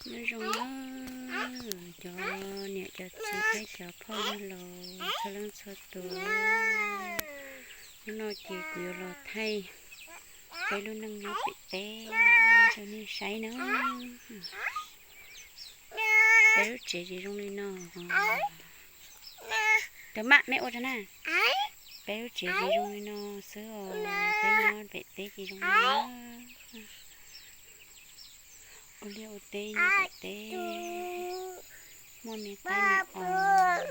Nyob zoo na cov niam cov txiv thiab cov phooj ywg los txhua leej txhua tus. Hnub no ces kuv yuav los thaij peb lub neej nyob pem teb rau nej saib na. Peb lub tsev ces zoo li no. Tawm maj me ua rau na. Peb lub tsev ces zoo li no xwb os, peb nyob pem teb ces zoo li no. Ua liaj ua teb nyob pem teb, muaj me qaib me os.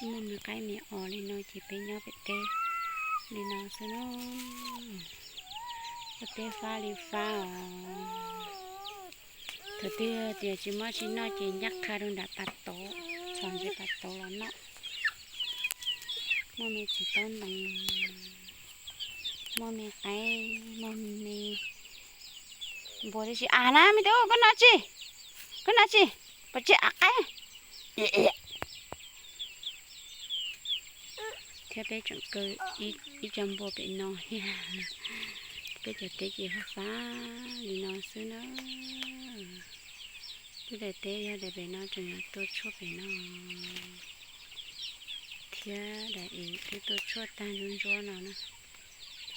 Muaj me qaib me os li no ces peb nyob pem teb li no xwb na. Ua teb fab li fab os. Thaum twg tias tsis muaj tsis noj ces ncaj qha rau nram pas tauv, txhos ntawm pas tauv los noj. Muaj me txiv taub ntees, muaj me qaib, muaj me npua tib si. Av na me tub, koj noj tsi? Koj noj tsi? Pov tsi av qaib. Thiab peb tseem kaw ib co npua pem no thiab. Peb cov teb ces fab fab li no xwb na. Lub daim teb yog daim pem no tseem yog tuaj tshuaj pem no, thiab daim es twb tuaj tshuaj tag ntsuab ntsuab no na.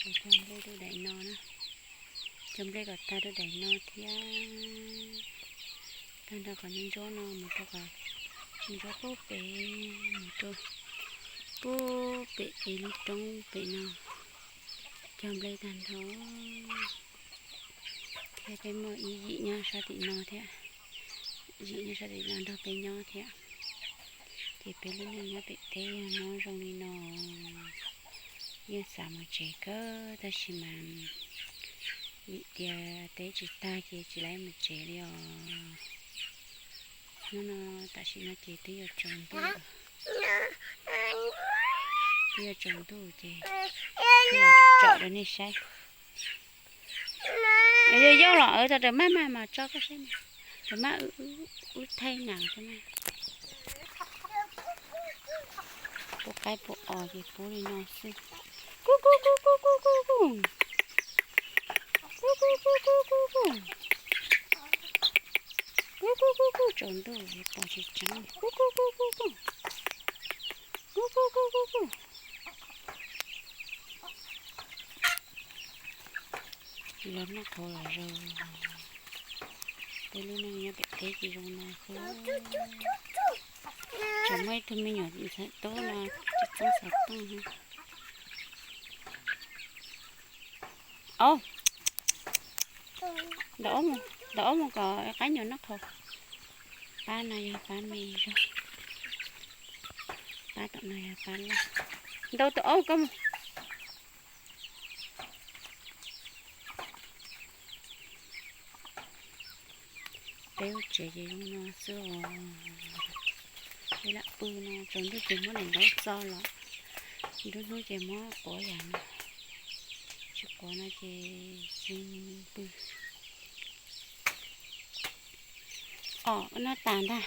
Cog nplej rau daim no na, cog nplej kom tag rau daim no thiab. Tag nrho qhov ntsuab ntsuab no mus rau qhov ntsuab pub pem, mus rau pub pem es lub roob pem no, cog nplej tag nrho. Thiab peb muaj ib yim nyob sab tim no thiab, yim nyob sab tim no nrog peb nyob thiab. Ces peb lub neej nyob pem teb yog nyob zoo li no. Yeej xav mus tsev kawg tab sis mas vim tias teb tsis tag ces tsis laib mus tsev li os. Hnub no tam sim no ces twb yuav tsaus ntuj, twb yuav tsaus ntuj ces tsom rau nej saib. Yog yauj los tau raws maj maj mas tso koj saib, raws maj wb thaij nas saib mas. Pub qaib pub os ces pub li no xwb. Kuj kuj kuj kuj kuj kuj kuj. Kuj kuj kuj kuj kuj kuj. Kuj kuj kuj kuj, tsaus ntuj es pom tsis tseeb. Kuj kuj kuj kuj kuj. Kuj kuj kuj kuj kuj. Los noj qhauv los zaus. Peb lub neej nyob pem teb ces zoo no xwb. Tseem muaj ib tug me nyuam ntxhais tub no tsis txeeb xov tooj. Au, ntaus ob mus kom qaib nyuam noj qhauv. Pab no yog pab me zog. Pab tom no yog pab loj. Ntaus tus aub koj mus. Peb lub tsev ces zoo no xwb os. Peb lam pw no, tsaus ntuj ces muab daim ntaub txo los, nruab hnub ces muab quav yam no, tsis quav no ces tsis pw. Os, noj tas ntag.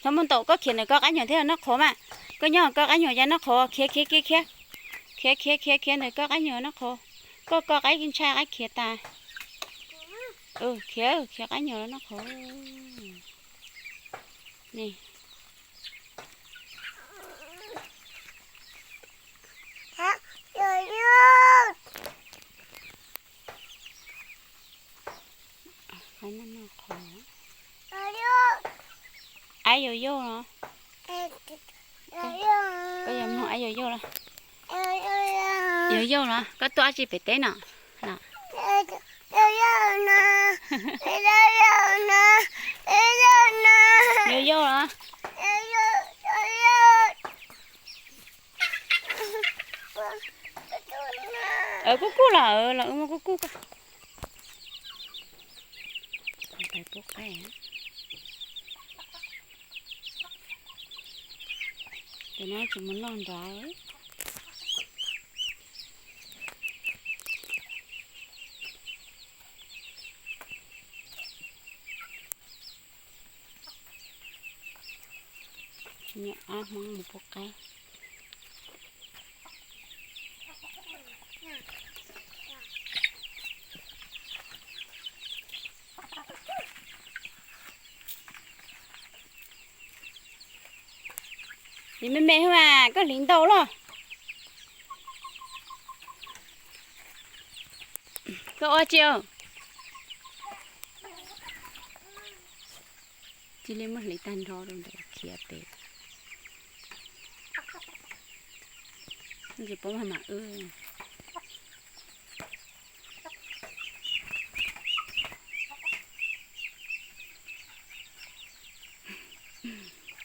Txhob mus ntaus, koj khiav ntawm koj qaib nyuam thiab noj qhauv mas. Koj nyob koj qaib nyuam cas noj qhauv, khiav khiav khiav khiav. Khiav khiav khiav khiav ntawm koj qaib nyuam noj qhauv. Koj koj qaib ntshai qaib khiav tas. Khiav khiav qaib nyuam los noj qhauv. Ni. Qaib noj noj qhauv. Aib yau yau los? Koj yog mloog aib yau yau los? Yau yau los? Koj tuaj dab tsi pem teb no? Yau yau los? Kuj kuj los, los wb muab kuj kuj koj. Pais pub qaib. Ces no tsis mus noj nrad. Nyiam ab Hmoob mus pub qaib. Nim me me xwb mas koj hliv ntau los. Koj ua tsi? Cia li muab hliv tag nrho rau ntawd khiav pem. Tsis paub mag mam wb.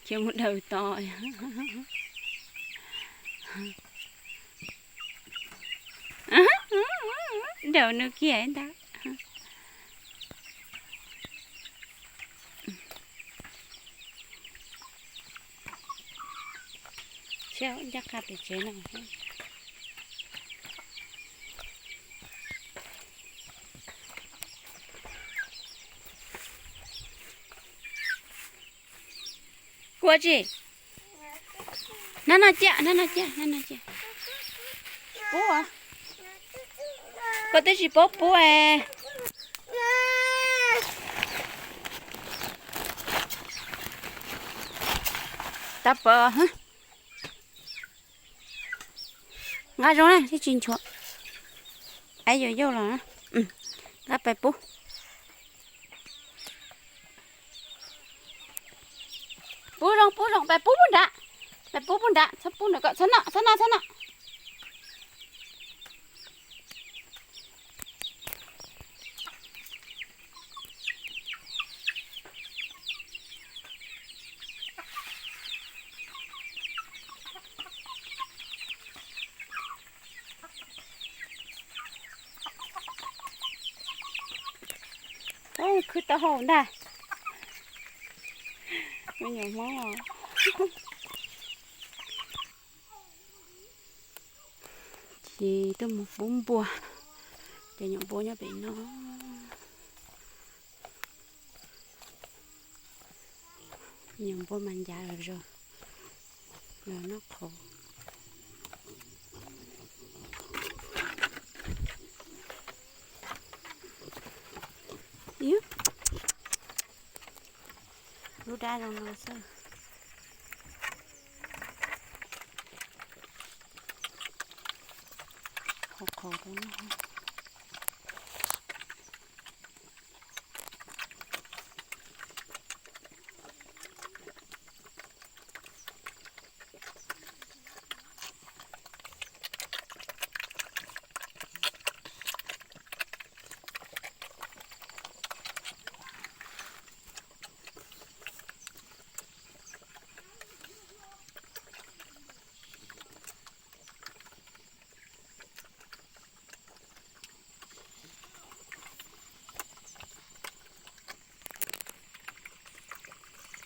Khiav mus daws to. Daws nws kiag ntag. Ncaj qha pem tsev no. Kua tsi? Nab no cia, nab no cia, nab no cia. Pub. Koj twb tsis paub pub es. Tab pov. Nqa zoo na, tsis nchuav. Aib yuav yauj los na. Nqa pais pub. Pub zoo, pub zoo, pais pub puag nrad. Pais pub puag nrad, txhob pub nrad, txhob noj, txhob noj, txhob noj. Khwv tau hau ntag. Me nyuam Hmoob os. Ces tuaj mus pub npua, cov nyuam npua nyob pem no. Nyuam npua mas ncav los zog, los noj qhauv. Lub dab zoo no xwb. Qhov qhov rau no.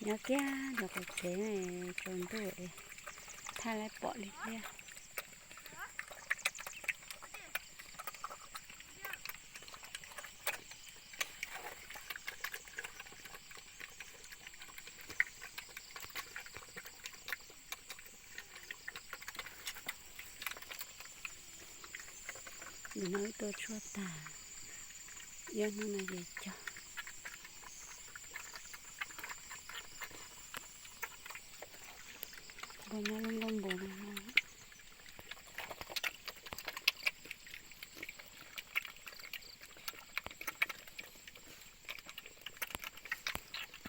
Nyob kiag ntawm qhov tsev tsaus ntuj, thaj laib pom li thiab. Nim no wb tua tshuaj tag, ib ob hnub no ces cog. Npua nyob lub nkuaj npua no.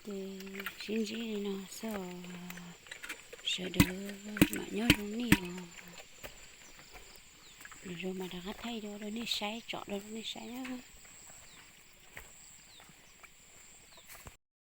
Ces sib ntsib li no xwb os. Sawv daws mam nyob zoo nej os. Lwm zaus mam rov qab thaij dua rau nej saib, tsom dua rau nej saib na.